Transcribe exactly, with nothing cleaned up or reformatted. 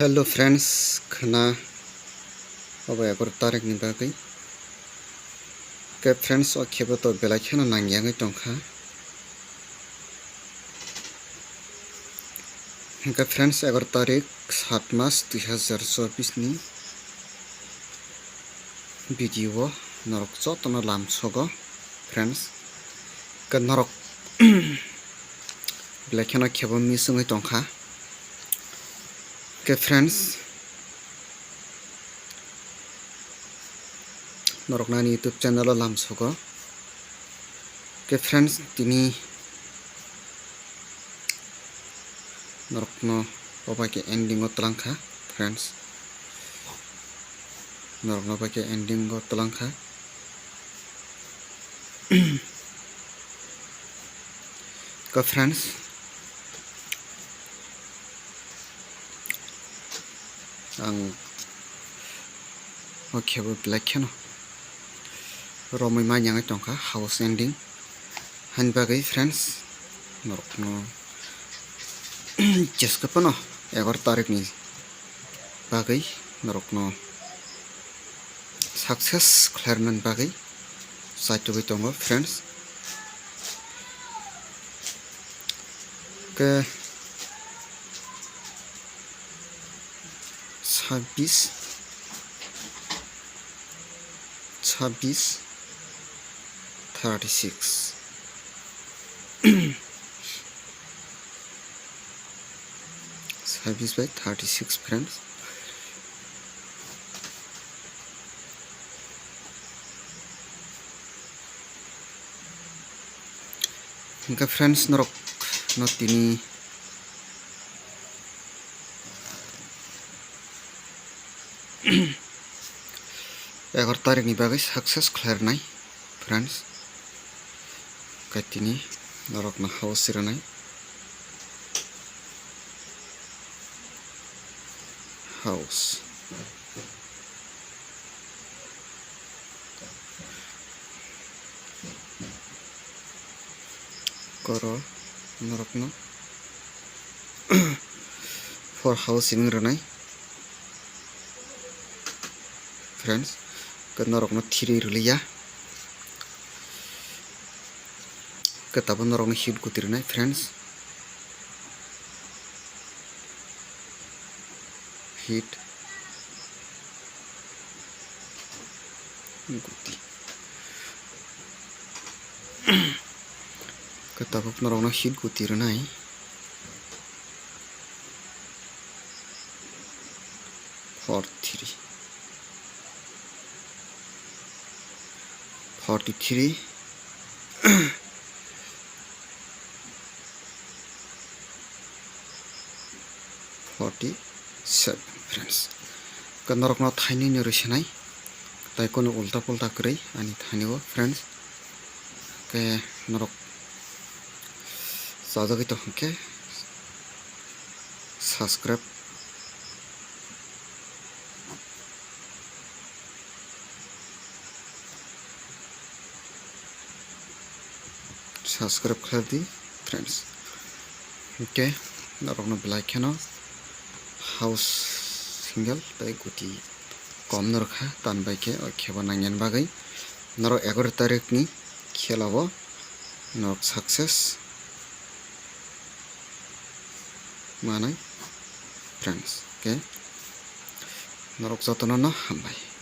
Hello friends, khna obo egaroh tarikni bagwi. Khe friends, o khebo to belai kheno nangyangwi tongkha. Hwnkhe friends, egaroh tarik, sat mas, dui hazar chobbish ni video o norok jotono lamsogo friends. Khe norok belai kheno khebo miss wngwi tongkha. Khe friends, norokno ani YouTube channel o lamsogo. Khe friends, tini norokno obo khe ending o twlangkha friends. Norokno obo khe ending o twlangkha. Khe friends, ang o khebo belai kheno romwi manyangwi tongkha house ending. Hani bagwi friends, norokno jeske phano egaroh tarikni bagwi norokno success khlairwnani bagwi chaitugwi tongo friends. Khe sabbish, sabbish, thirty six. Sabbish by thirty six friends. Hwnkhe friends, norokno tini egaroh tarikni bagwi success khlairwnai friends. Khe tini norokno house rwnai. House. Koro norokno four house wng rwnai friends. Khe norokno three rwliya. Khe tabuk norokno hit guti rwnai friends. Hit guti. Khe tabuk norokno hit guti rwnai. Four three. Forty three. Forty seven friends. Khe norokno thainwi no rwsinai, tai kono ulta pulta kwrwi ani thainwi o friends. Khe norok chajagwi tong khe subscribe, subscribe khlai di friends. Hwnkhe norokno belai kheno house single tei guti kom no rwkha, tamni bai khe o khebo nangya ni bagwi norok egaroh tarikni khela o norok success manai friends. Khe norok jotono no hambai.